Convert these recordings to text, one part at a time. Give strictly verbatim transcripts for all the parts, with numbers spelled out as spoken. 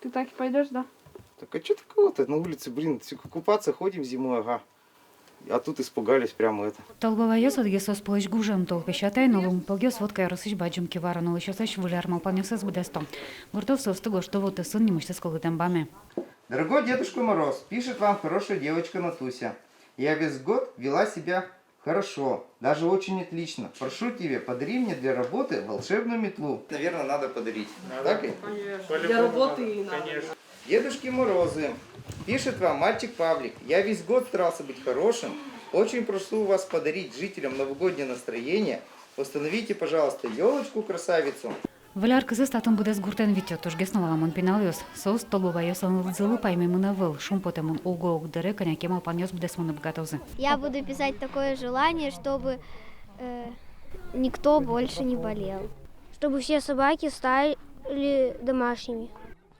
Ты так и пойдёшь, да? Так а чё такого-то? На улице, блин, всё, купаться ходим зимой, ага. А тут испугались прямо это. Тол бабайёс одӥгез соос пӧлысь гужем. Тол песятай но лумпогъёс Вотка ёросысь Бадӟым Киваран улӥсьёслэсь Выль ар малпанъёссэс быдэсто. Гуртоос соосты гожто вотэсын нимысьтыз кылдытэм баме. Дорогой Дедушка Мороз, пишет вам хорошая девочка Натуся. Я весь год вела себя хорошо, даже очень отлично. Прошу тебя, подари мне для работы волшебную метлу. Наверное, надо подарить. Надо. Так ведь? Конечно. Для работы и надо. Конечно. Дедушки Морозы, пишет вам мальчик Павлик. Я весь год старался быть хорошим. Очень прошу вас подарить жителям новогоднее настроение. Установите, пожалуйста, ёлочку-красавицу. Выль ар кызэз татын быдэс гуртэн витё, тужгес но валамон пиналъёс. Соос Тол бабайёслэн лыдзылы паймемын ӧвӧл, шумпотэмын уго-ог дыре кӧня ке малпанъёс быдэсмыны быгатозы. Я буду писать такое желание, чтобы, э, никто больше не болел. Чтобы все собаки стали домашними.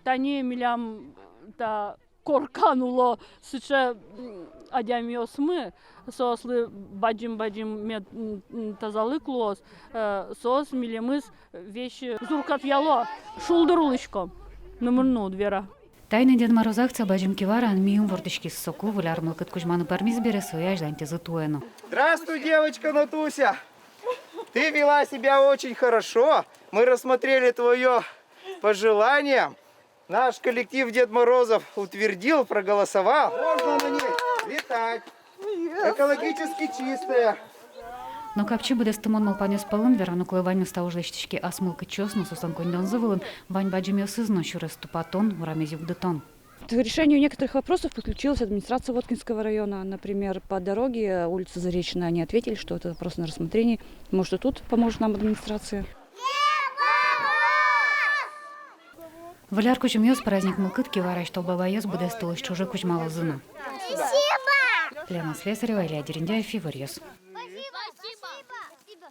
Тани милям та коркан уло сыӵе, м, адямиосмы, соослы бадӟым-бадӟым мед, м, м, тазалык луоз, э, соос милемыз весь, э, зуркатъяло, шулдыр улӥськом. Номыр но уд вера. Тайный Дед Мороз акция Бадӟым Кивараын миым вордӥськиз. Соку Выль ар мылкыд кузьманы пӧрмиз бере, сое азьланьтӥзы туэ но. Здравствуй, девочка Натуся! Ты вела себя очень хорошо. Мы рассмотрели твоё пожелание. Наш коллектив Дед Морозов утвердил, проголосовал. Можно на ней летать. Экологически чистая. Но капчи быдэстымон малпанъёс пӧлын вераны кулэ, ваньмыз та уж лэсьтӥське ас мылкыдчиос но соослэн коньдонзы вылын, вань бадӟымъёсыз но сюрес тупатон, урамез югдытон. К решению некоторых вопросов подключилась администрация Воткинского района, например, по дороге, улица Заречная, они ответили, что это вопрос на рассмотрении. Может, и тут поможет нам администрация. Выль ар кузьымъёс, праздник мылкыд Киварась Тол бабайёс быдэстылысь ӵоже кузьмалозы на. Лена Слесарева, Илья Дерендяев, «Иворъёс».